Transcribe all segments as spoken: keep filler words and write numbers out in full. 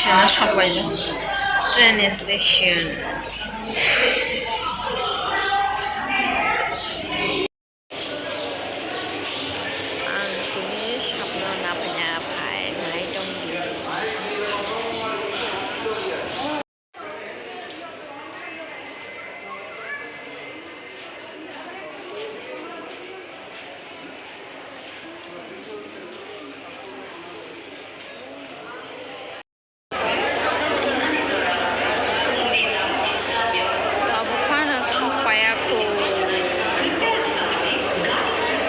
Sobaijak train station. Ang tini sapno naphanya phai nai tong di. Tabuk phano sok paiya kho.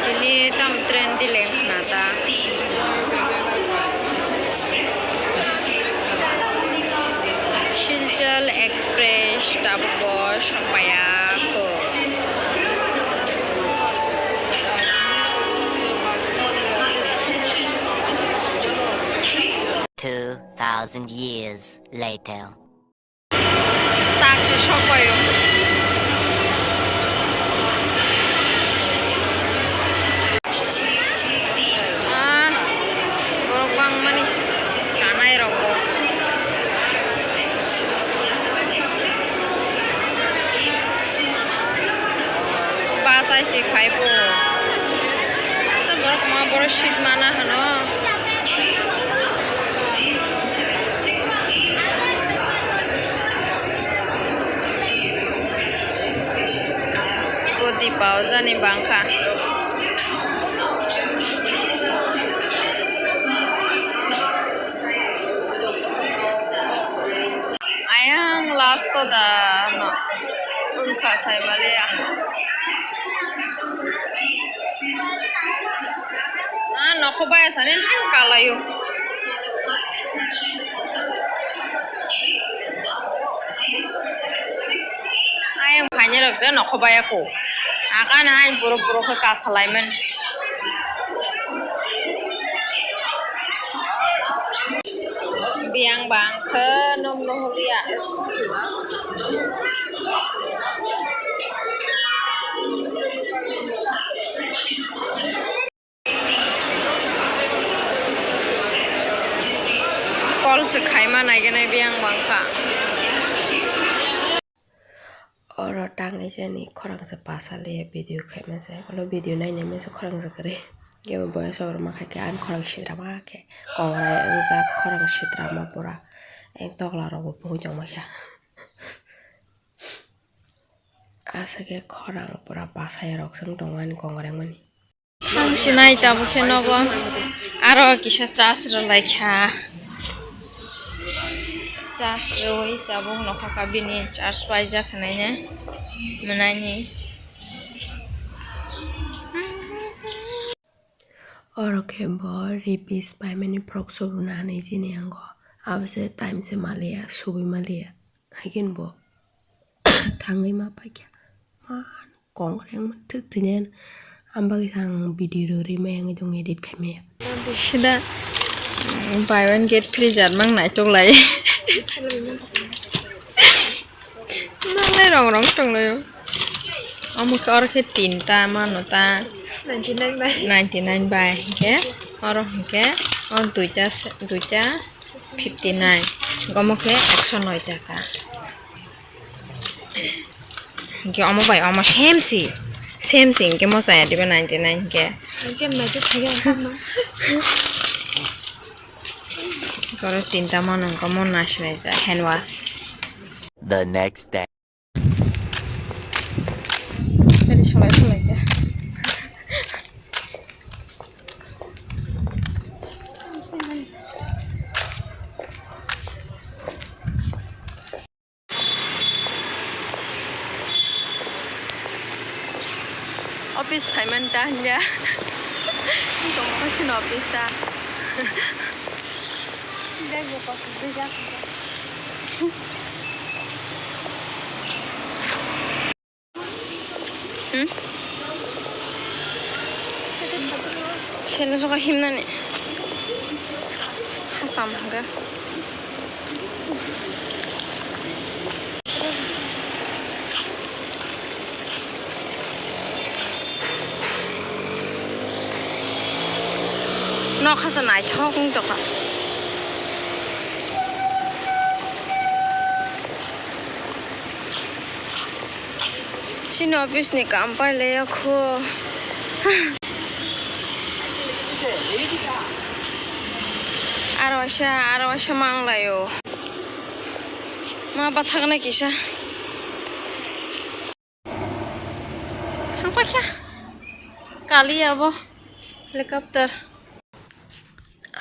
Tini tam train delay khna ta. Silchar Express tabuk bo sok paiya kho. Two thousand years later. Tak se sok pai o. Ah, borok bangmani kanai rok bo. Bus hai se phai bo. Asa borok ma borok seat mana hano. Body pao jani bangkha. Ayang last o da no wngkha sai maliya. Ah, nokho baya sani han kalaio. Ayang phaini rok je nokho baya ko. Akana hain borok borok khe kasalaimani. Biyang bang khe num nuhliya. Call se khaima naiganai biyang bangkha. Oro tangwi jani khorang se pasaliya video khaima se. Olo video nainai masa khorang se kwrwi. Kebo voice over ma khaikhe ani khorang sitra ma khe. Kongrai wngjak khorang sitra ma pura. Ek tokla rok bo pugui tongma khe. Aswk khe khorang pura pasai rok se wng tongo ani kongrai mani. Ang sinai tabuk khe nogo aro kisa charge rwlai kha. Charge rwui tabuk nokha kha bini charge paijak hinui nai mwnai ni. Oro khe bo ripis paimani frok subuna hinui chini ango. Abo se time se maliya, subui maliya. Haikhe bo thangwi ma paikha. Man kongrai wngma thik thwinan. Ang bagwi khe ang video rwgwi maya wngwi tongo, edit khai maya. Sida, mm, buy one get free jar mang naitok lai. Nalai rong rong tonglaio. Omo khe oro khe tinta mano ta. Ninety nine bai. Ninety nine bai hinkhe oro hinkhe o duita se, duita fifty nine. Omo khe ekso noi taka. Hinkhe omo bai omo same si. Same si hinkhe mo chaya diba ninety nine hinkhe. Hinkhe naitok thaiga tamo. Oro tinta mano hinkhe mo nasinai ta hand wash. The next day. Tadi solai solai khe. Office phaimani ta hwnja. Tongma chini office ta. Bag bo kosok dui jak. Hmm? Selo soka himnani. Hasam hwnkha. Nok hasa naithok wng tongkha. Chini office ni kaam pailaiya kho. Aro waisa, aro waisa manglaio. Ma bathaknai kisa. Thangpaikha. Kaliya bo helicopter.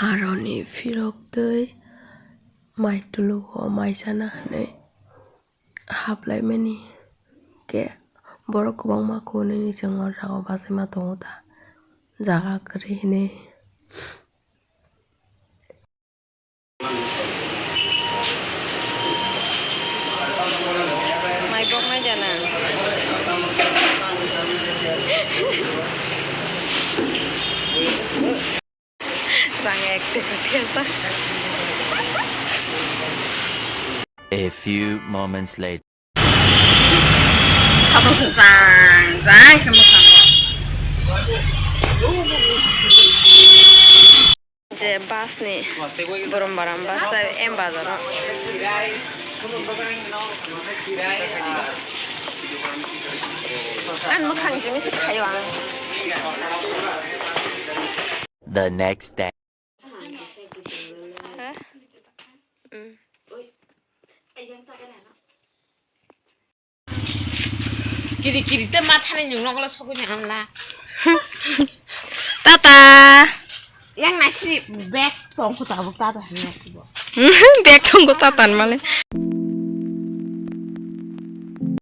Aroni phirok tei mai tulugo mai sana hinwi haplaimani khe borok kwbangma kwnwi ni chwng o jaga o bachaima tongo ta jaga kwrwi hinwi. Mai boknai jana. Rang ek teka tesa. A few moments later. Satung se jang jang khe mwkhang. Je bus ni borom baram bus em bazar o. Ang mwkhang jimisa khayo ang. The next day. Ha? Mm. Kiri kiri te mathani nung nokla sogwi nang la. Tata. Yang nasi bag tongkho tabuk tata hanya bo. Bag tongkho tata male.